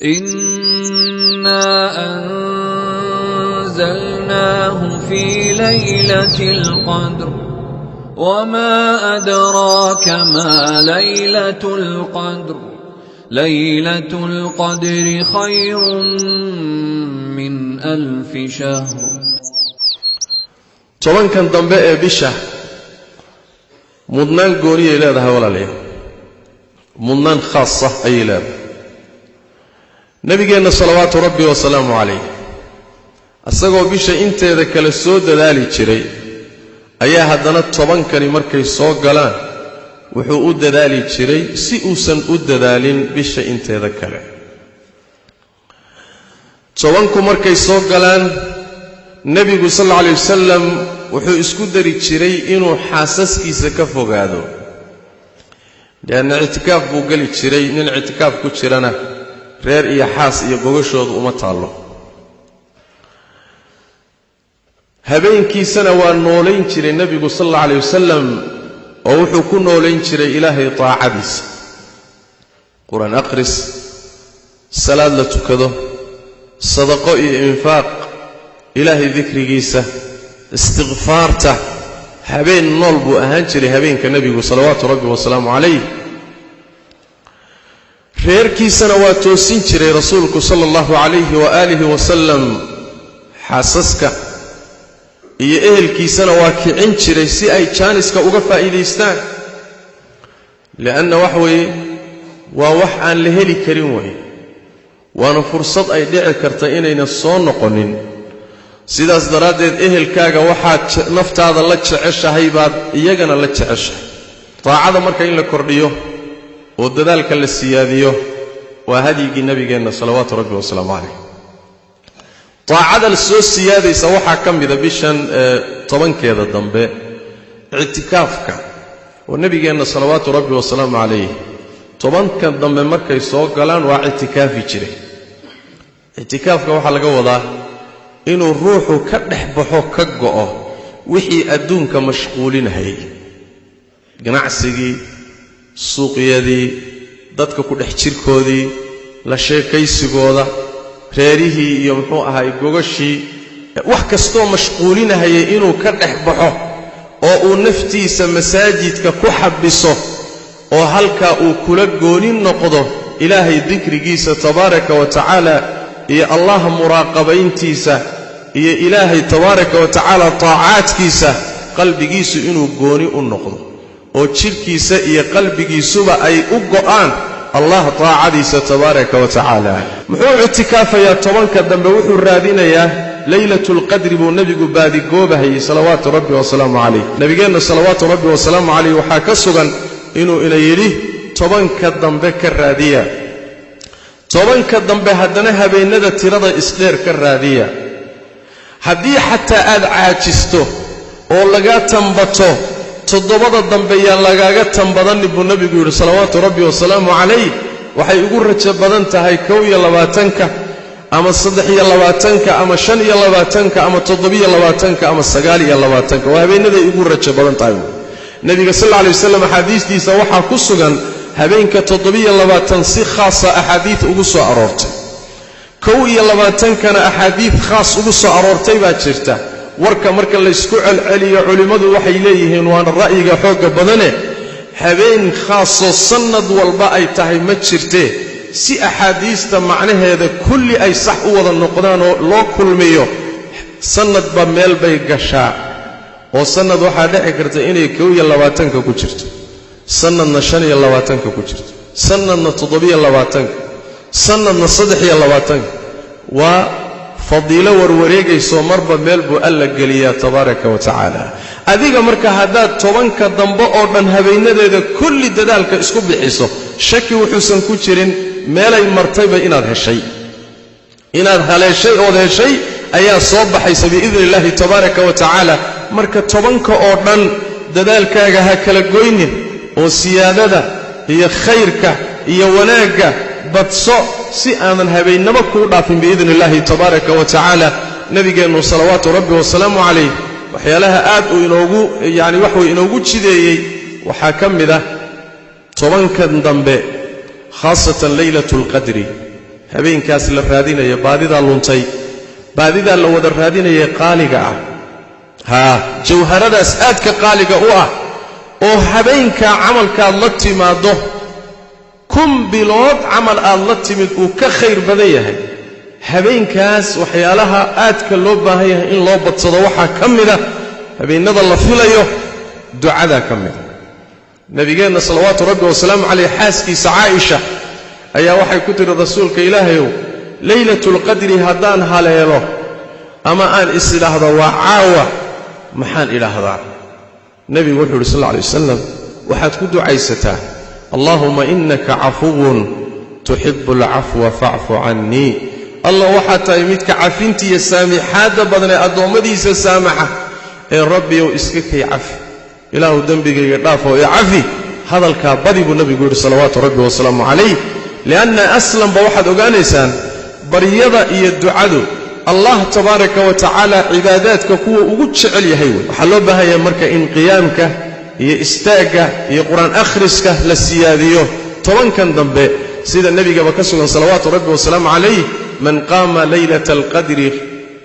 إنا أنزلناه في ليلة القدر وما أدراك ما ليلة القدر ليلة القدر خير من 1000 شهر. Tobankan dambe ee bisha mudnaan gooniyay leedahay, walaalayaal, mudnaan khaasa ayay leedahay. Nabigeenna salawaatu rabbi wasalaamu calayh, isagoo bisha inteeda kale soo dadaali jiray, ayaa haddana tobankani markay soo galaan wuxuu u dadaali jiray si uusan u dadaalin bisha inteeda kale. Tobanku markay soo galaan, nebigu sal alla alay wasalam wuxuu isku dari jiray inuu xaasaskiisa ka fogaado, lianna ictikaaf buu geli jiray. Nin ictikaaf ku jirana reer iyo xaas iyo gogashoodu uma taallo. Habeenkiisana waa noolayn jiray nebigu sal alla alay wasalam, oo wuxuu ku noolayn jiray Ilaahay taacadiisa, qur-aan akhris, salaad la tukado, sadaqo iyo infaaq, Ilaahay dikrigiisa, istikfaarta. Habeen nool buu ahaan jiray habeenka nebigu salawaatu rabbi wasalaamu calayh. Reerkiisana waa toosin jiray rasuulku sala allahu calayhi waaalihi wasalam. Xaasaska iyo ehelkiisana waa kicin jiray si ay jaaniska uga faa'iidaystaan, lianna wax weeye waa wax aan la heli karin wey, waana fursad ay dhici karta inayna soo noqonin. Sidaas daraaddeed ehelkaaga waxaad naftaada la jeceshahay baad iyagana la jeceshahay. Taacada marka in la kordhiyo oo dadaalka la siyaadiyo waa hadyigii nabigeenna salawaatu rabbi wasalaamu calayh. Taacada soo siyaadaysa waxaa ka mida bishan tobankeeda dambe ictikaafka, oo nabigeenna salawaatu rabbi wasalaamu calayh tobanka dambe markay soo galaan waa ictikaafi jiray. Ictikaafka waxaa laga wadaa inuu ruuxu ka dhex baxo, ka go'o wixii adduunka mashquulinahayay, ganacsigii, suuqyadii, dadka ku dhex jirkoodii, la sheekaysigooda, reerihii iyo muxuu ahaay gogashii, wax kastoo mashquulinahayay inuu ka dhex baxo oo uu naftiisa masaajidka ku xabiso, oo halkaa uu kula gooni noqdo Ilaahay dikrigiisa tabaaraka wa tacaala iyo Allah muraaqabayntiisa iyo Ilaahay tabaaraka wa tacaala taacaadkiisa. Qalbigiisu inuu gooni u noqdo oo jidhkiisa iyo qalbigiisuba ay u go'aan Allah taacadiisa tabaaraka wa tacaala. Muxuu ictikaafayaa tobanka dambe? Wuxuu raadinayaa Leylatulqadri buu nebigu baadigoobayay salawaatu rabbi wasalaamu calayh. Nabigeenna salawaatu rabbi wasalaamu calayh waxaa ka sugan inuu ina yidhi: tobanka dambe ka raadiya, tobanka dambe haddana habeennada tirada isdheer ka raadiya. Haddii xataa aad caajisto oo lagaa tambato, toddobada dambe yaan lagaaga tambadanin buu nebigu yidhi salawaatu rabbi wasalaamu calayh. Waxay ugu rajo badan tahay 21-ka ama 23-ka ama 25-ka ama 27-ka ama 29-ka, waa habeennaday ugu rajo badan tahay. Nebiga sal alla alay wasalam axaadiistiisa waxaa ku sugan habeenka 27 si khaasa axaadiid ugu soo aroortay, 21-kana axaadiid khaas ugu soo aroortay baa jirta. Warka marka laysku celceliyo, culimmadu waxay leeyihiin, waana ra'yiga xoogga badane, habeen khaasoo sannad walba ay tahay ma jirtee, si axaadiista macnaheeda kulli ay sax u wada noqdaan oo loo kulmiyo, sannadba meel bay gashaa, oo sannad waxaa dhici karta inay 21-ka ku jirto, sannadna 25-ka ku jirto, sannadna 27-ka, sannadna 23-ka. Waa fadiilo warwareegayso, marba meel buu Alla geliyaa tabaaraka wa tacaala. Adiga marka haddaad tobanka dambe oo dhan habeennadeeda kulli dadaalka isku bixiso, shaki wuxuusan ku jirin meelay martayba inaad heshay, inaad haleeshay ood heshay ayaa soo baxaysa biidni illaahi tabaaraka wa tacaala. Marka tobanka oo dhan dadaalkaaga ha kala goynin, oo siyaadada iyo khayrka iyo wanaagga badso si aanan habeennaba kuu dhaafin biidni illaahi tabaaraka wa tacaala. Nabigeennu salawaatu rabbi wasalaamu calayh waxyaalaha aad uu inoogu yacni waxway inoogu jideeyey waxaa ka mid ah tobankan dambe, khaasatan Leylatu alqadri. Habeenkaas la raadinaya baadidaa luntay, baadidaa la wada raadinaya qaaliga ah, haa, jawharadaas aadka qaaliga u ah, oo habeenkaa camalkaad la timaaddo 1000 bilood camal aad la timid uu ka khayr badan yahay. Habeenkaas waxyaalaha aadka loo baahan yahay in loo badsado waxaa ka mida habeennada la filayo ducadaa ka mida. Nabigeenna salawaatu rabbi wasalaamu caleyh xaaskiisa Caaisha ayaa waxay ku tidhi, rasuulka ilaahayow, laylatulqadri haddaan haleelo ama aan is idhaahdo waa caawa, maxaan idhaahdaa? Nebigu wuxuu yidhi sal alla alay wasalam, waxaad ku ducaysataa, allaahuma innaka cafuwun tuxibu alcafwa facfu cannii. Allah, waxaad tahay midka cafintiiyo saamixaadda badan ee addoommadiisa saamaxa, ee rabbiyow iska kay cafi, ilaahu dembigayga dhaafoo i cafi. Hadalkaa badi buu nebigu yidhi salawaatu rabbi wasalaamu calayh. Lianna aslanba waxaad ogaanaysaan baryada iyo ducadu Allah tabaaraka wa tacaala cibaadaadka kuwa ugu jecel yahay wey. Waxaa loo baahan yahay marka in qiyaamka iyo istaagga iyo qur-aan akhriska la siyaadiyo 10kan dambe, sida nebigaba ka sugan salawaatu rabbi wasalaamu calayh, man qaama laylata alqadri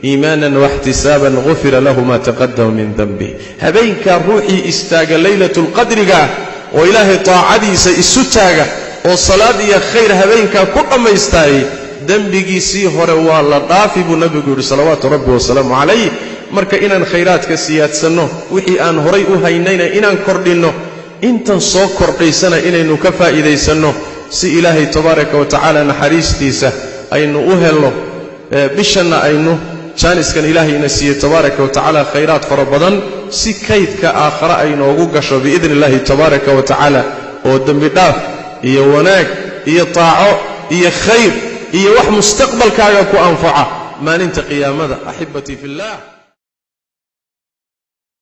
iimaanan waxtisaaban gufira lahu ma taqadama min danbih. Habeenkaa ruuxii istaaga laylatulqadriga oo ilaahay taacadiisa isu taaga oo salaad iyo khayr habeenkaa ku dhammaystaayey, dembigiisii hore waa la dhaafi buu nebigu yidhi salawaatu rabbi wasalaamu calayh. Marka inaan khayraadka siyaadsanno, wixii aan horay u haynayna inaan kordhinno, intan soo kordhaysana inaynu ka faa'iidaysanno, si ilaahay tabaaraka wa tacaala naxariistiisa aynu u helno, bishanna aynu jaaniskan ilaahay ina siiyey tabaaraka wa tacaala khayraad fara badan, si kaydka aakhare ay noogu gasho biidni illaahi tabaaraka wa tacaala, oo dembi dhaaf iyo wanaag iyo taaco iyo khayr iyo wax mustaqbalkaaga ku anfaca maalinta qiyaamada. Axibatii fillah.